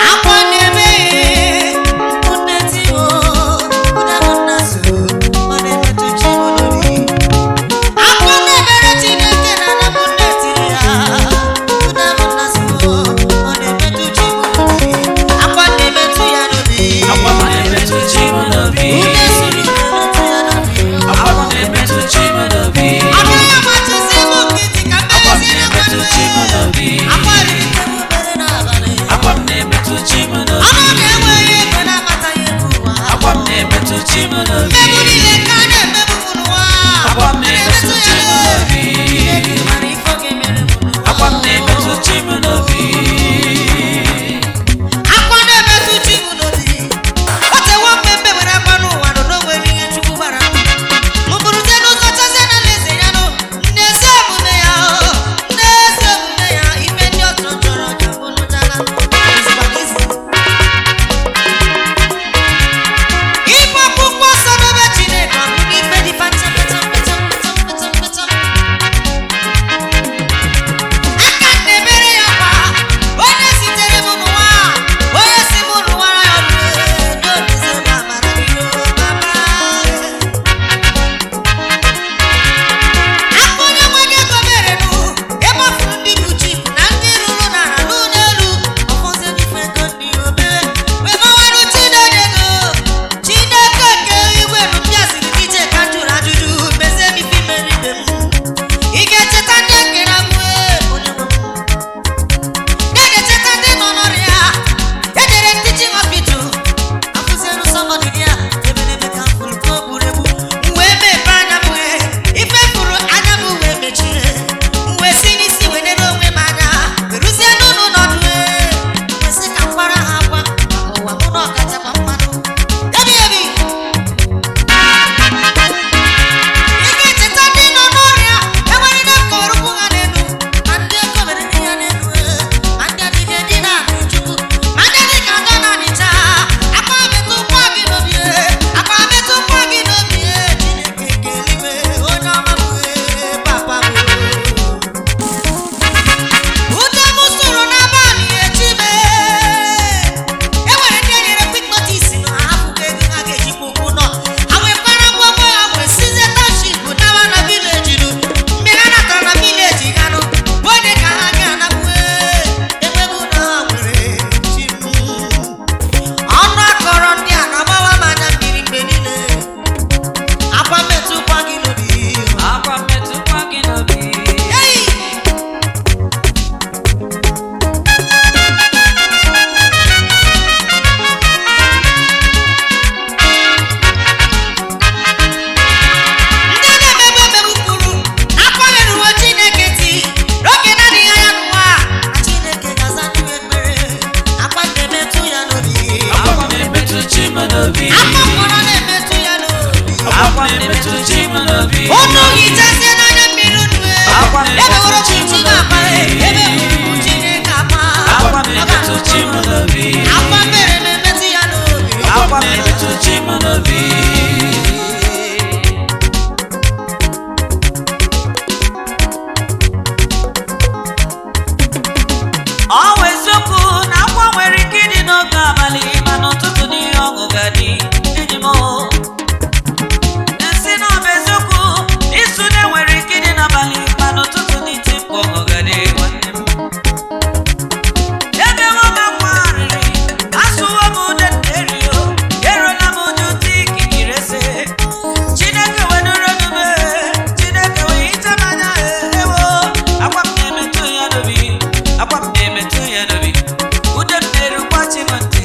Akwa na-eme nne timo ụda m nna so ọ na-emetụ chi m n'obi. Akwa na-emere Chineke na ana m nne tiri ya ụda m nna so ọ na-emetụ chi m n'obi. Akwa na-emetụ ya n'obi. Akwa m na-emetụ chi m n'obi. Ude suru na-emetụ ya n'obi. Akwa m na-emetụ chi m n'obi. Agaghị amachizi m nkịtị ka Akwa m mmerezie na-emetụ chi m n'obi. Akwa riri tebụl mere n'abalị. Akwa m na-emetụ chi m Ọnụ n'obi. na-enweghị ego na-amataghị ego ụwa. Akwa m na-emetụ chi m n'obi. Mmegbu niile ka a na-emegbu m n'ụwa. Akwa m na-emetụ chi m n'obi. Chineke mara ife ọ ga-emere m n'ụwa. Akwa m na-emetụ chi m n'obi. Akwa na-emetụ chi m n'obi. O tewo mmemme were akwa n'ụwa nọ n'onwere ihe Chukwu gbara m. M bụrụzie n'ụzọ chọzie na alaeze ya nụ, n'ezi omume ya o, n'ezi omume ya, ife ndị ọzọ chọrọ ka m lụchala. Ezigbo ezi. Ife akwụkwọ nsọ n'obe Chineke ọ bụ n'ife dị facha facha facha facha facha facha. Aka m na-emere ya kwa, onye sitere m n'ụwa, onye si m n'ụwa ya ọrụ, n'obizi m amara gị o, papa. Aka onye nwe gị ego merenụ, ebe ọ fụrụ ndị bụ chief na ndị ruru n'ala n'ụlọ elu, ọfọzie n'ife ego ndị obere, wee gbawarụ Chineke ego. Chineke nke igwe nụ mbịaziri n'ije ka m jụrụ ajụjụ, mezie m ife imere ibe m. Ị ga-echeta ndị ekere agbụ, onye nwe m. Na-echeta ndị nọ n'ọrịa, ejere ndị chi hospital, afụzielu somebody there, ebelebe ka m fụrụ ka o gburu egbu. M wee mepee anya m wee, ife fụrụ anya m wee mechie. M wee si n'isi wee nere onwe m anya, weruzie n'ụlọ nọdụ ee. Wee sị ka m kwara ha akwa, maka ụwa mụ na ọkachakwa mmanụ. Ebi ebi. Ị ga-echeta ndị nọ n'ọrịa, enwere ndị kọrọ ụkwụ ha n'elu, ma ndị ekobere ya n'elu, ma ndị adịghị edina n'ala Chukwu, ma ndị dị ka ndọ na-anịcha. Akwa metụ ụkwụ gị n'obi, akwa metụ ụkwụ gị n'obi, Chineke nke eluigwe, onye ọma m, papa m. Ude m sụrụ n'abalị echi mee. E nwere ndị enyere quick notice na ha hapụgo ego ha ga-eji kwụ ụgwọ ụlọ. Ha nwekwara ngwongwo ha wee sizie township nawa na village nụ. Mgbe ha natara na village ha nụ, bụ onye ka ha ga-anapụ ee, enweghị ụlọ ha nwere chi m. Ọnụ akọrọ ndị a na-agbawa m anya mmiri mgbe niile. Akwa mmetụkwa gị n'obi. Akwa m metụkwa gị n'obi. Hey! Ndị na-emegbu emegbu kwuru na akwanyerewo Chineke ntị n'oge na-adịghị anya n'ụwa na Chineke ga-aza ndị ekpere. Akwa na-emetụ ya n'obi. Akwa m na-emetụ chi m n'obi. Akwa mkpọrọ na-emetụ ya n'obi. Akwa m na-emetụ chi m n'obi. Unu hichasie n'anya mmiri unu e. Akwa na-emetụ Ebeworo chi m m Chineke akwa e. n'obi. Ebeworo m Chineke akwa. Akwa m na-emetụ chi m n'obi. Akwa mere na-emetụ ya n'obi. Akwa m na-emetụ chi m n'obi. Ọ wụ eziokwu na akwa nwere ike ịdị n'oge abalị mana ụtụtụ n'ihe ọṅụ ga-adị enyi m o. Nsị na ọ bụ eziokwu isu na nwere ike ịdị n'abalị mana ụtụtụ n'iti mkpu ọṅụ ga-adị nwanne m. Ebewo m akwa arịrị, asụwo m ude erio, eruola m uju dị ikikere eze. Chineke wenuru emume, Chineke wee hicha m anya ewo. Akwa m na-emetụ ya n'obi, akwa m na-emetụ ya n'obi. Ude m na-erukwa chi m ntị,